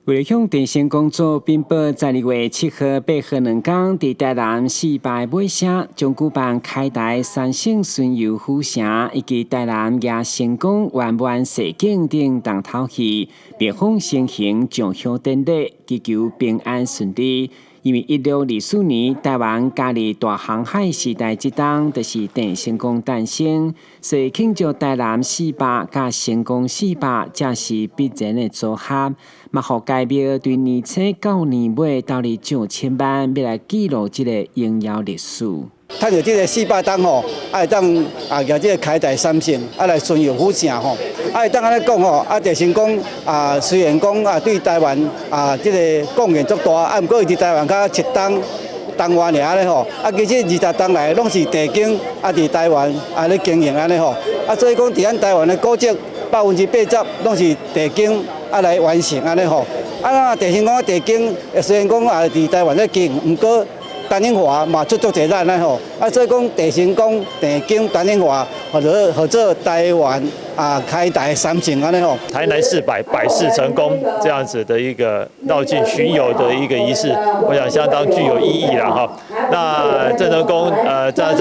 為向鄭成功祖稟報，在2月7號8號兩工，佇台南四百尾聲，將舉辦開台三聖巡遊府城，以及台南迎成功圓滿踅境等重頭戲，廟方先行上香典禮，祈求平安順利。因為1624年台灣加入大航海時代這冬，就是鄭成功誕生，所以慶祝台南四百佮成功四百，才是必然的組合。嘛，予該廟對年初到年尾投入上千萬，欲來記錄這個榮耀歷史。趁著這個400冬吼，啊會當啊舉這個開台三聖，啊來巡遊府城吼，啊會當按呢講吼，啊鄭成功啊雖然講啊對台灣啊這個貢獻足大，啊毋過伊佇台灣才7冬冬外爾按呢吼，啊其實20冬來攏是鄭經啊佇台灣啊咧經營按呢吼，啊所以講佇咱台灣的古蹟80%攏是鄭經啊來完成按呢吼，啊那鄭成功鄭經雖然講啊佇台灣咧經營，毋過陳永華嘛出足濟力按呢吼，啊所以講鄭成功、鄭經、陳永華，號做台灣啊開台三聖按呢吼。台南四百百事成功這樣子的一個繞境巡遊的一個儀式，我想相當具有意義啦哈。那鄭成功在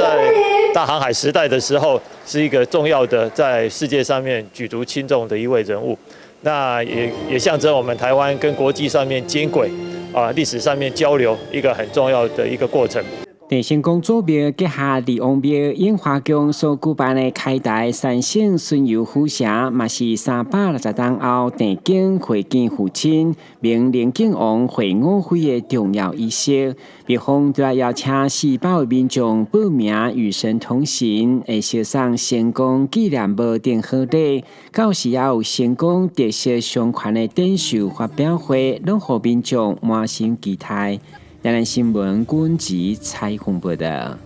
大航海時代的時候，是一個重要的在世界上面舉足輕重的一位人物。那也象徵我們台灣跟國際上面接軌。啊，歷史上面交流一個很重要的一個過程。鄭成功祖廟閣下二王廟永華宮所舉辦的開台三聖巡遊府城，嘛是360冬後鄭經會見父親明靈靖王會五妃的重要儀式。廟方就來邀請400位民眾報名與神同行，會相送成功紀念無等賀禮。到時也有成功特色相關的展售發表會，攏予民眾滿心期待。台南新聞軍籍採訪報道。